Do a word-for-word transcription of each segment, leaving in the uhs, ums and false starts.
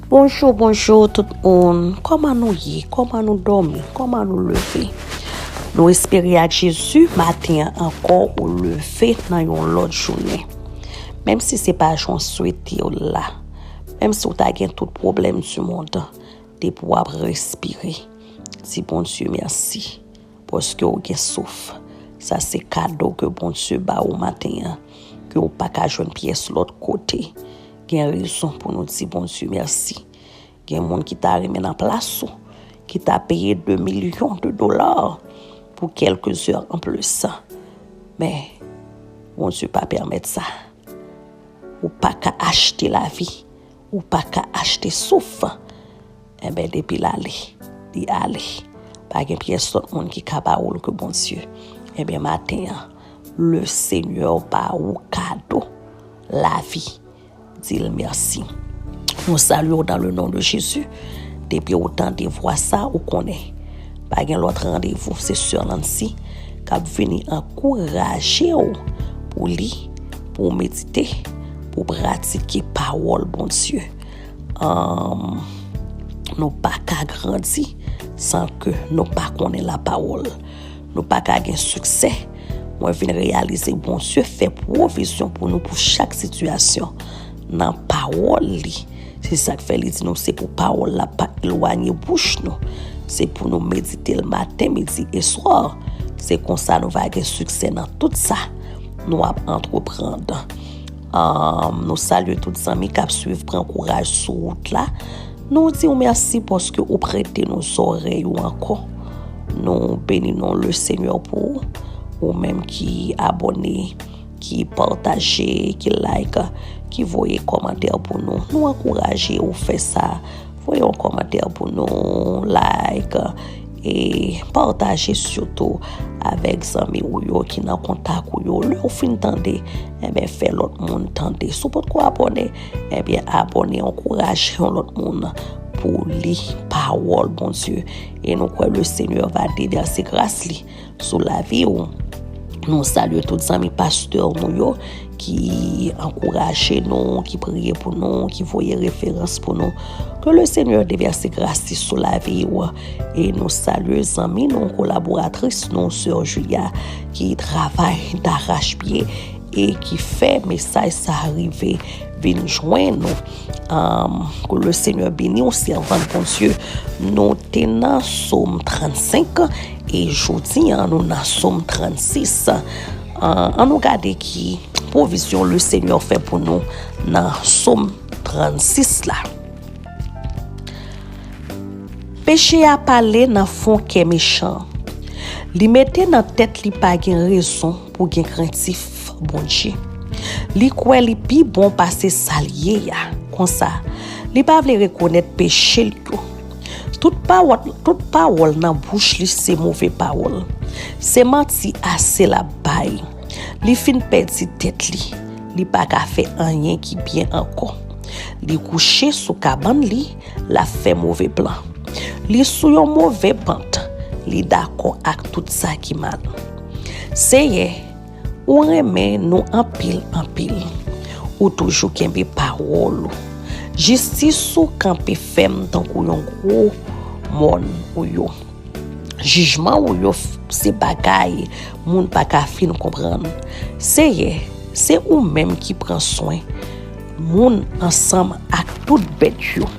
Bonjou, bonjou tout moun. Kòman nou ye? Kòman nou dòmi? Kòman nou leve? Nou espere ak Jezi, maten an ankò ou leve nan yon lòt jounen. Menm si se pa jan w swete l la, menm si w ta gen tout pwoblèm di mond, depi w ap respire, di Bondye mèsi. Paske w gen souf. Sa se kado ke Bondye ba ou maten an, ke w pa ka jwenn pyès lòt kote. Gen rezon pou nou di Bondye mèsi. Gen moun ki ta renmen nan plas ou, ki ta peye de milyon de dola pou kèlke zè anplis. Men, Bondye pa pèmèt sa. Ou pa ka achte lavi. Ou pa ka achte souf. Enben, depi l ale, li ale. Pa gen pyès lòt moun ki ka ba ou l ke Bondye. Enben, maten an, le Senyè ba ou kado lavi. Di l mèsi. Nou salye w dans le nom de Jésus. Depi ou tande vwa sa, ou konnen. Pa gen lòt randevou, se Sè Nancy k ap vini ankouraje w pou li, pou w medite, pou w pratike pawòl Bondye. Ahn, nou pa ka grandi san ke nou pa konnen lapawòl. Nou pa ka gen siksè. Mwen vin reyalize Bondye fè pwovizyon pou nou pou chak sitiyasyon nan pawòl li. Se sa k fè li di nou se pou pawòl la pa elwanye bouch nou. Se pou nou medite l maten, midi e swa. Se konsa nou va gen siksè nan tout sa nou ap antreprann. Ahn, nou salye tout zanmi k ap swiv, pran kouraj sou wout la. Nou di w mèsi paske ou prete nou zòrèy ou ankò. Nou beni non le Senyè pou ou, ou menm ki abòne, ki pataje, ki like, ki voye kòmantè pou nou. Nou ankouraje ou fè sa. Voye yon kòmantè pou nou, like, e pataje sitou avèk zanmi ou yo ki nan kontak ou yo. Lè w fin tande, enben, fè lòt moun tande. Si w potko abòne, enben, abòne, ankouraje yon lòt moun pou li pawòl Bondye. E nou kwè le Senyè va devèse gras li sou lavi w. Nou salye tout zanmi pastè nou yo ki ankouraje nou, ki priye pou nou, ki voye referans pou nou. Ke le Senyè devèse gras li sou lavi w. E nou salye zanmi nou, kolaboratris nou, sè Julia, ki travay darachpye e ki fè mesaj sa rive vin jwenn nou. Ahn, ke le Senyè beni w, sèvant Bondye. Nou te nan Sòm trannsenk e jodi a nou nan Sòm trannsis. Ahn, ann nou gade ki pwovizyon le Senyè fè pou nou nan Sòm trannsis la. Peche a pale nan fon kè mechan. Li mete nan tèt li pa gen rezon pou gen krentif Bondye. Li kwè li pi bon pase sa l ye a. Konsa, li pa vle rekonèt peche l yo. Tout pawòl, tout pawòl nan bouch li se move pawòl. Se manti ase l ap bay. Li fin pèdi tèt li. Li pa ka fè anyen ki byen ankò. Li kouche sou kabann li, l ap fè move plan. Li sou yon move pant. Li dakò ak tout sa ki mal. Seyè, ou renmen nou anpil, anpil. Ou toujou kenbe pawòl ou. Jistis ou kanpe fèm tankou yon gwo mòn ou yo. Jijman ou yo f-, se bagay moun pa ka fin konprann. Seyè, se ou menm ki pran swen moun ansanm ak tout bèt yo.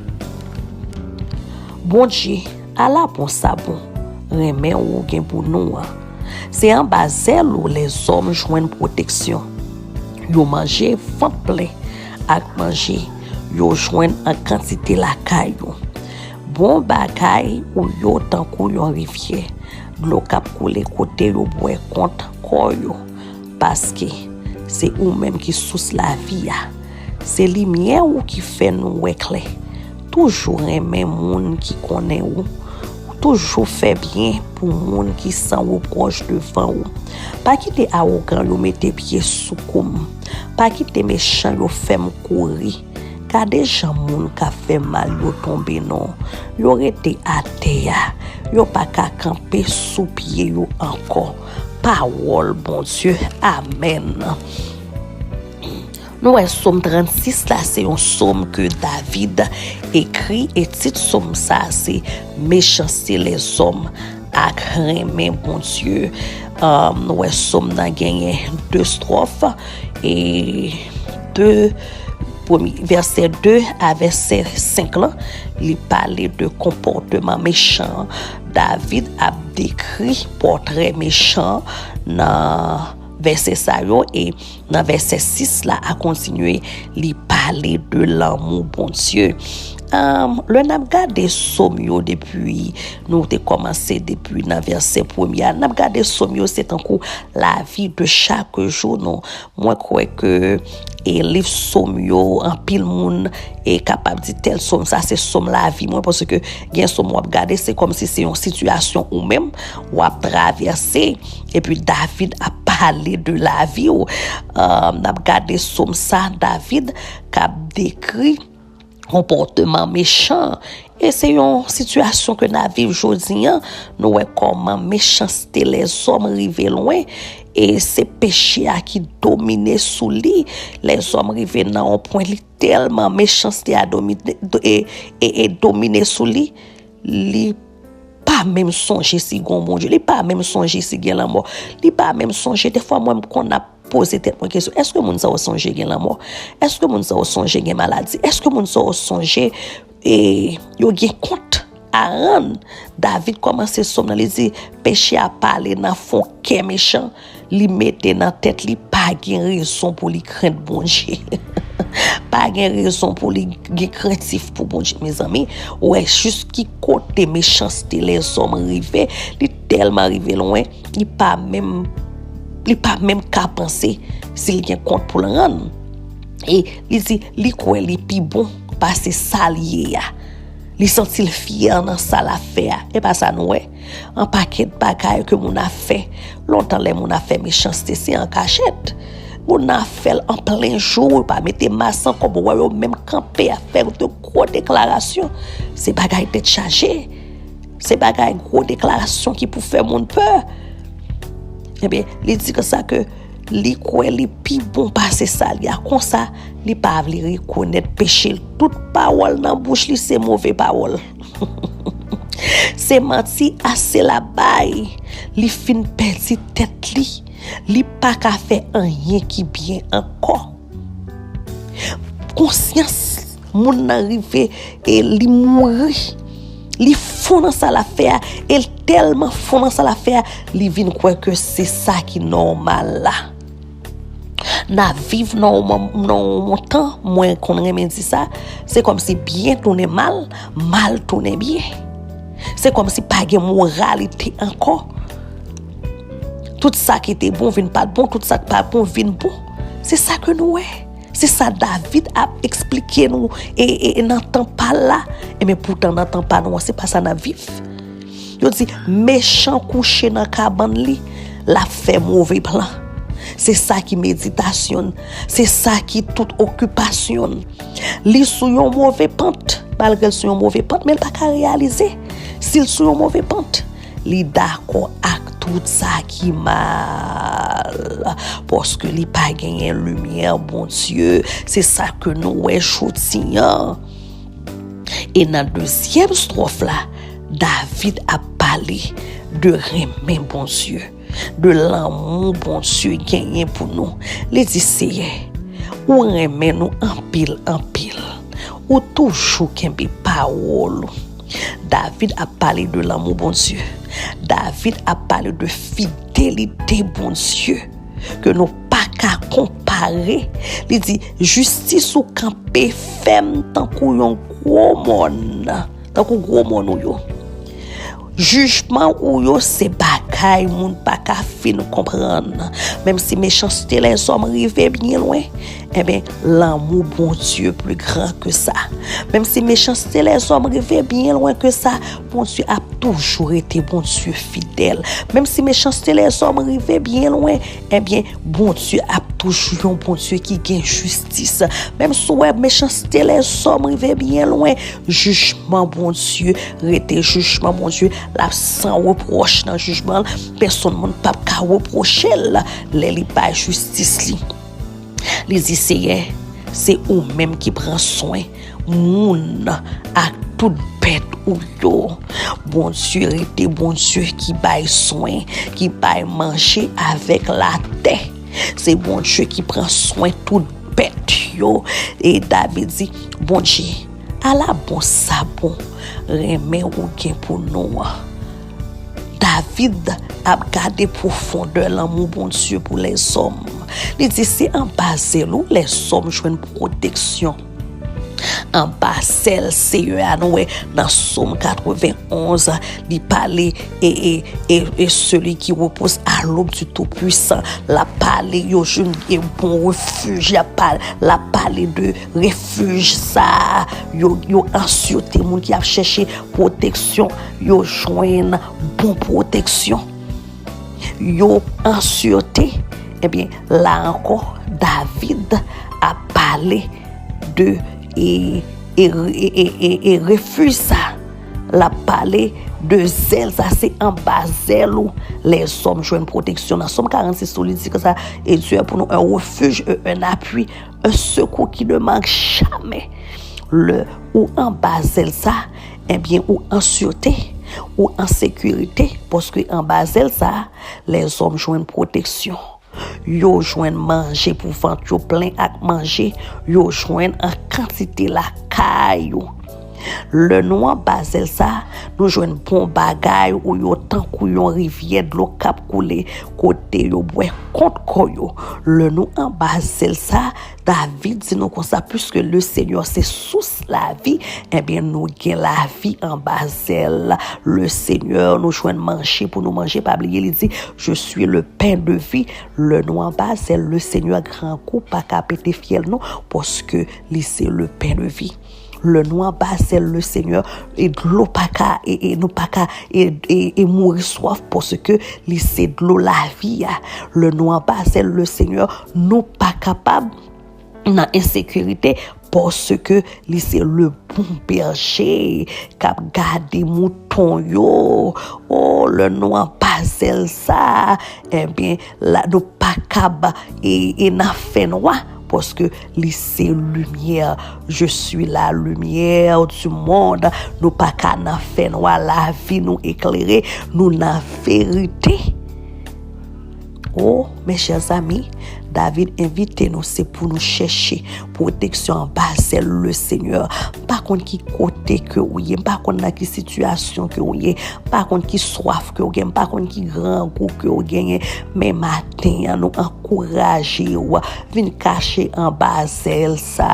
Bondye, ala bon sa bon, renmen ou gen pou nou an. Se anba zèl ou lèzòm jwenn pwoteksyon. Yo manje vant plen ak manje yo jwenn an kantite lakay ou. Bon bagay ou yo tankou yon rivyè. Dlo k ap koule kote yo bwè kont kò yo. Paske se ou menm ki sous lavi a. Se limyè ou ki fè nou wè klè. Toujou renmen moun ki konnen ou. Toujou fè byen pou moun ki san repwòch devan ou. Pa kite awogan yo mete pye sou kou m. Pa kite mechan yo fè m kouri. Gade jan moun k ap fè mal yo tonbe non. Yo rete atè a. Yo pa ka kanpe sou pye yo ankò. Pawòl Bondye. Amèn. Nou wè Sòm trannsis la, se yon sòm ke David ekri, e tit sòm sa a se Mechanste lèzòm ak renmen Bondye. Um, nou wè sòm nan genyen de estròf, e de, premye, vèsè de a vèsè senk lan, li pale de konpòteman mechan. David ap dekri pòtrè mechan nan vèsè sa yo, e nan vèsè sis la a kontinye, li pale de lanmou Bondye. Ahn, lè n ap gade sòm yo depi, nou te kòmanse depi nan vèsè premye a, n ap gade sòm yo, se tankou lavi de chak jou nou. Mwen kwè ke, e, liv sòm yo, anpil moun, e, kapab di tèl sòm sa se sòm lavi mwen, paske gen sòm w ap gade, se kòmsi se yon sitiyasyon ou menm w ap travèse. Epi David ap pale de lavi w. Ahn, n ap gade sòm sa, David k ap dekri konpòteman mechan. E se yon sitiyasyon ke n ap viv jodi a. Nou wè kòman mechanste lèzòm rive lwen. E se peche a ki domine sou li. Lèzòm rive nan yon pwen, li tèlman mechanste a domine, e, e, e domine sou li. Li pa menm sonje si gon Bondye. Li pa menm sonje si gen lanmò. Li pa menm sonje. Defwa, mwen, m konn ap poze tèt mwen kesyon, èske moun sa yo sonje gen lanmò? Èske moun sa yo sonje gen maladi? Èske moun sa yo sonje, e, yo gen kont a rann? David kòmanse sòm nan, li di, peche a pale nan fon kè mechan, li mete nan tèt li pa gen rezon pou li krent Bondye. Pa gen rezon pou li gen krentif pou Bondye, mezanmi. Ou wè jis ki kote mechanste lèzòm rive, li tèlman rive lwen, li pa menm, li pa menm ka panse si l gen kont pou l rann. E li di, li kwè li pi bon pase sa l ye a. Li santi l fyè nan sa l ap fè a. E pa sa nou wè? Yon pakèt bagay ke moun ap fè. Lontan, lè moun ap fè mechanste, se an kachèt. Moun nan ap fè l an plen jou, yo pa mete mas ankò, bon, wè yo menm kanpe ap fè de gwo deklarasyon. Se bagay tèt chaje. Se bagay gwo deklarasyon ki pou fè moun pè. Ebyen, li di konsa ke li kwè li pi bon pase sa l ye a. Konsa, li pa vle rekonèt peche l. Tout pawòl nan bouch li se move pawòl. Se manti a se labay. Li fin pèdi tèt li. Li pa ka fè anyen ki byen ankò. Konsyans moun nan rive e li mouri. Li fon nan sa l ap fè a, e l tèlman fon nan sa l ap fè a, li vin kwè ke se sa ki nòmal la. N ap viv nan yon mom-, nan yon tan, mwen konn renmen di sa, se kòmsi byen tounen mal, mal tounen byen. Se kòmsi pa gen moralite ankò. Tout sa ki te bon vin pa t bon, tout sa k pa bon vin bon. Se sa ke nou wè. Se sa David ap eksplike nou, e, e, e nan tan pa l la. Ebyen, poutan nan tan pa nou an, se pa sa n ap viv. Yo di, mechan kouche nan kabann li, l ap fè move plan. Se sa ki meditasyon l, se sa ki tout okipasyon l. Li sou yon move pant, malgre l sou yon move pant, men l pa ka reyalize si l sou yon move pant. Li dakò ak tout sa ki mal, paske li pa genyen limyè Bondye. Se sa ke nou wè jodi a. E nan dezyèm estròf la, David ap pale de renmen Bondye, de lanmou Bondye genyen pou nou. Li di, Seyè, ou renmen nou anpil, anpil. Ou toujou kenbe pawòl ou. David ap pale de lanmou Bondye. David ap pale de fidelite Bondye ke nou pa ka konpare. Li di, jistis ou kanpe fèm tankou yon gwo mòn, tankou gwo mòn ou yo. Jijman ou yo se bagay moun pa ka fin konprann. Menm si mechanste lèzòm rive byen lwen, ebyen, lanmou Bondye pli gran ke sa. Menm si mechanste lèzòm rive byen lwen ke sa, Bondye ap toujou rete Bondye fidèl. Menm si mechanste lèzòm rive byen lwen, ebyen, Bondye ap toujou yon Bondye ki gen jistis. Menm si w wè mechanste lèzòm rive byen lwen, jijman Bondye rete jijman Bondye. L ap san repwòch nan jijman l. Pèsonn moun p ap ka repwoche l lè li bay jistis li. Li di, Seyè, Se ou menm ki pran swen moun ak tout bèt ou yo. Bondye rete Bondye ki bay swen, ki bay manje avèk latè. Se Bondye ki pran swen tout bèt yo. E David di, Bondye, ala bon sa bon renmen ou gen pou nou an. David ap gade pwofondè lanmou Bondye pou lèzòm. Li di, se anba zèl ou lèzòm jwenn pwoteksyon. Anba zèl Seyè a, nou wè nan Sòm katrevenn-onz, li pale e, e, e, e celui qui repose à l'ombre du Tout-Puissant. L ap pale, yo jwenn e bon refij. L ap pale, l ap pale de refij sa a. Yo, yo ansirte moun ki ap chèche pwoteksyon, yo jwenn bon pwoteksyon. Yo ansirte. Ebyen, la ankò, David ap pale de e, e, e, e, e, e refij sa. L ap pale de zèl sa, se anba zèl ou lèzòm jwenn pwoteksyon. Nan Sòm karannsis tou, li di konsa, et Dieu est pour nous un refuge et un appui, un secours qui ne manque jamais. Lè ou anba zèl sa, ebyen, ou an sirte, ou an sekirite, paske anba zèl sa, lèzòm jwenn pwoteksyon. Yo jwenn manje pou vant yo plen ak manje, yo jwenn an kantite lakay yo. Lè nou anba zèl sa, nou jwenn bon bagay ou yo tankou yon rivyè dlo k ap koule kote yo bwè kont kò yo. Lè nou anba zèl sa, David di nou konsa, puisque le Seigneur c'est source la vie, ebyen nou gen lavi anba zèl le Seigneur, nou jwenn manje pou nou manje, pa bliye li di, je suis le pain de vie. Lè nou anba zèl le Seigneur, grangou pa ka pete fyèl nou, paske li se le pain de vie. Lè nou anba zèl le Seigneur, e dlo pa ka, e, e nou pa ka, e, e, e mouri swaf, paske li se dlo lavi a. Lè nou anba zèl le Seigneur, nou pa kapab nan ensekirite, paske li se le bon bèje k ap gade mouton yo. O, lè nou anba zèl sa, ebyen, la, nou pa kab e, e nan fènwa, paske li se limyè. Je suis la lumière du monde. Nou pa ka nan fènwa, lavi nou eklere, nou nan verite. O, mes chers amis, David envite nou, se pou nou chèche pwoteksyon anba zèl le Seigneur. M pa konn ki kote ke ou ye, m pa konn nan ki sitiyasyon ke ou ye, m pa konn ki swaf ke ou gen, m pa konn ki grangou ke ou genyen, men maten an, nou ankouraje w, vin kache anba zèl sa,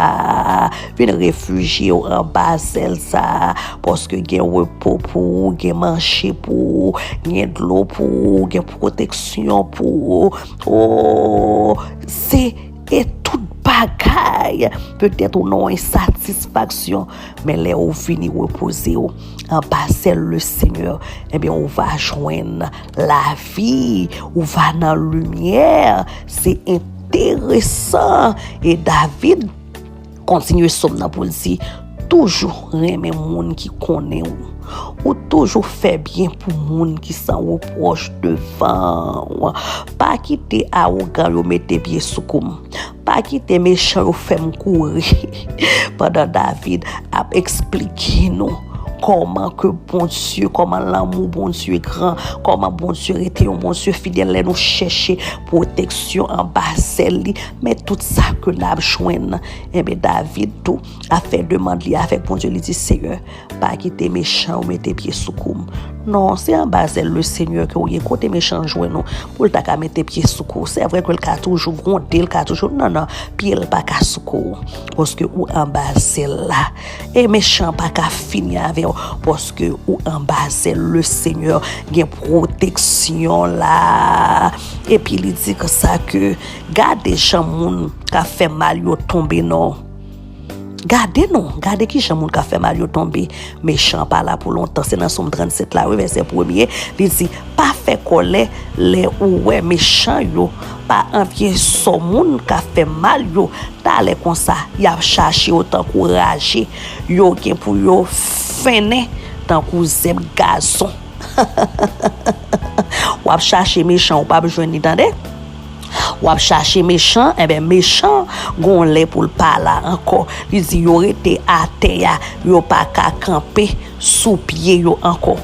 vin refijye w anba zèl sa, paske gen repo pou ou, gen manje pou ou, gen dlo pou ou, gen pwoteksyon pou ou. O, se, e tout bagay. Petèt ou nan yon ensatisfaksyon, men lè ou vini repoze w anba zèl le Seigneur, ebyen, ou va jwenn lavi, ou va nan limyè. Se enteresan. E David kontinye sòm nan pou l di, toujou renmen moun ki konnen w. Ou toujou fè byen pou moun ki san repwòch devan w. Pa kite awogan yo mete pye sou kou m. Pa kite mechan yo fè m kouri. Pandan David ap eksplike nou kòman ke Bondye, kòman lanmou Bondye gran, kòman Bondye rete yon Bondye fidèl lè nou chèche pwoteksyon anba zèl li. Men tout sa ke n ap jwenn, enben, David tou ap fè demann li avèk Bondye, li di, Seyè, pa kite mechan yo mete pye sou kou m. Non, se anba zèl le Seigneur ke w ye. Kote mechan jwenn ou pou l ta ka mete pye sou kou w? Se vre ke l ka toujou gwonde, l ka toujou, non, non, pye l pa ka sou kou w, paske ou anba zèl la. E mechan pa ka fini avè w, paske ou anba zèl le Seigneur, gen pwoteksyon la. Epi li di konsa ke gade jan moun k ap fè mal yo tonbe non. Gade non, gade kijan moun k ap fè mal yo tonbe. Mechan pa la pou lontan. Se nan Sòm trannsèt la, wi, vèsè premye, li di, pa fè kòlè lè ou wè mechan yo, pa anvye sò moun k ap fè mal yo. Talè konsa, y ap chache yo tankou raje. Yo gen pou yo fennen tankou zèb gazon. W ap chache mechan, ou p ap jwenn li, tande. W ap chache mechan, enben, mechan gon lè pou l pa la ankò. Li di yo rete atè a, yo pa ka kanpe sou pye yo ankò.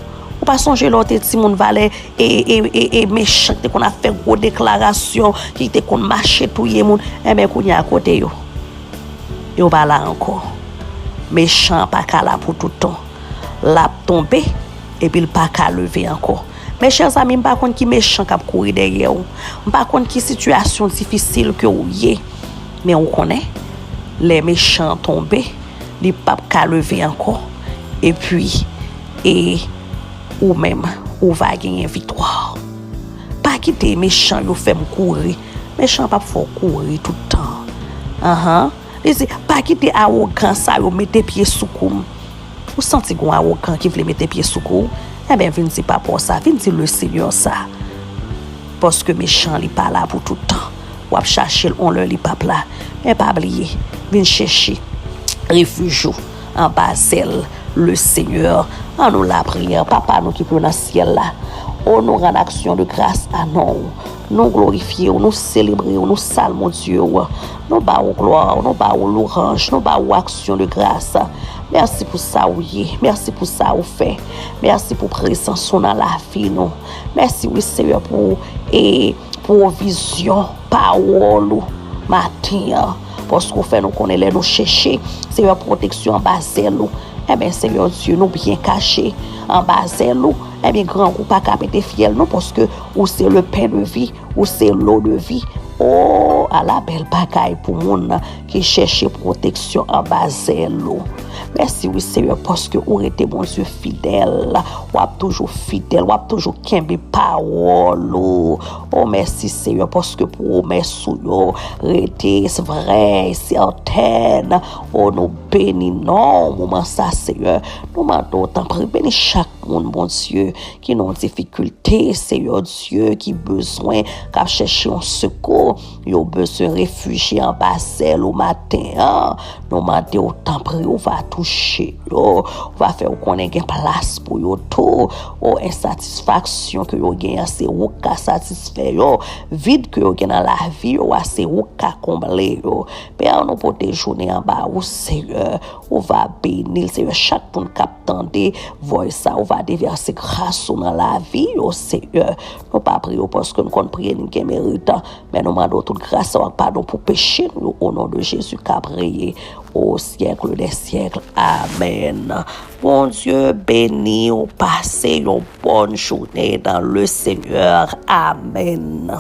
Ou pa sonje lè w te timoun, valè e, e, e, e mechan ki te konn ap fè gwo deklarasyon, ki te konn mache touye moun? Enben, kounye a kote yo? Yo pa la ankò. Mechan an pa ka la pou tout tan. L ap tonbe, epi l pa ka leve ankò. Mechèzanmi, m pa konn ki mechan k ap kouri dèyè w. M pa konn ki sitiyasyon difisil ke w ye. Men ou konnen, lè mechan an tonbe, li p ap ka leve ankò. Epi, e ou menm, ou va genyen viktwa. Pa kite mechan yo fè m kouri. Mechan p ap fè w kouri tout tan. Anhan. Li di, pa kite awogan sa yo mete pye sou kou m. Ou santi gon awogan ki vle mete pye sou kou w? Enben, vin di papa w sa, vin di Lesenyè sa. Paske mechan li pa la pou tout tan. W ap chache l on lè li p ap la. Men pa bliye, vin chèche refij ou anba zèl Lesenyè. Ann nou lapriyè. Papa nou ki pi wo nan syèl la, o, nou rann aksyon de gras a non w. Nou glorifye w, nou selebre w, nou salmodye w. Nou ba w glwa, nou ba w lwanj, nou ba w aksyon de gras. Mèsi pou sa w ye, mèsi pou sa w fè. Mèsi pou prezans ou nan lavi nou. Mèsi, wi, Seyè, pou, e, pwovizyon pawòl ou maten an. Paske w fè nou konnen lè nou chèche, Seyè, pwoteksyon anba zèl ou. Enben, Seyè Dye, nou byen kache anba zèl ou. Enben, grangou pa ka mete fyèl non, paske ou se le pen de vi, ou se lo de vi. O, ala bèl bagay pou moun ki chèche pwoteksyon anba zèl ou. Mèsi, wi, Seyè, paske ou rete Bondye fidèl. W ap toujou fidèl, w ap toujou kenbe pawòl ou. O, mèsi, Seyè, paske pwomès ou yo rete vrè e sètèn. O, nou beni non w moman sa, Seyè. Nou mande w, tanpri, beni chak moun, Bondye, ki nan difikilte, Seyè Dye, ki bezwen, k ap chèche yon sekou. Yo bezwen refijye anba zèl ou maten an. Nou mande w, tanpri, ou va touche yo. Ou va fè yo konnen gen plas pou yo tou. O, ensatisfaksyon ke yo gen an, se ou k ka satisfè yo. Vid ke yo gen nan lavi yo a, se ou k ka konble yo. Pè, nou pote jounen anba ou, Seyè. Ou va beni l, Seyè. Chak moun k ap tande vòy sa, ou va devèse gras ou nan lavi yo, Seyè. Nou pa priye w paske nou konn priye, nou gen merit, men nou mande w tout gras sa w ak padon pou peche nou yo, o non de Jezi k ap reye o syèk dè syèk. Amèn. Bondye beni w, pase yon bòn jounen nan Lesenyè. Amèn.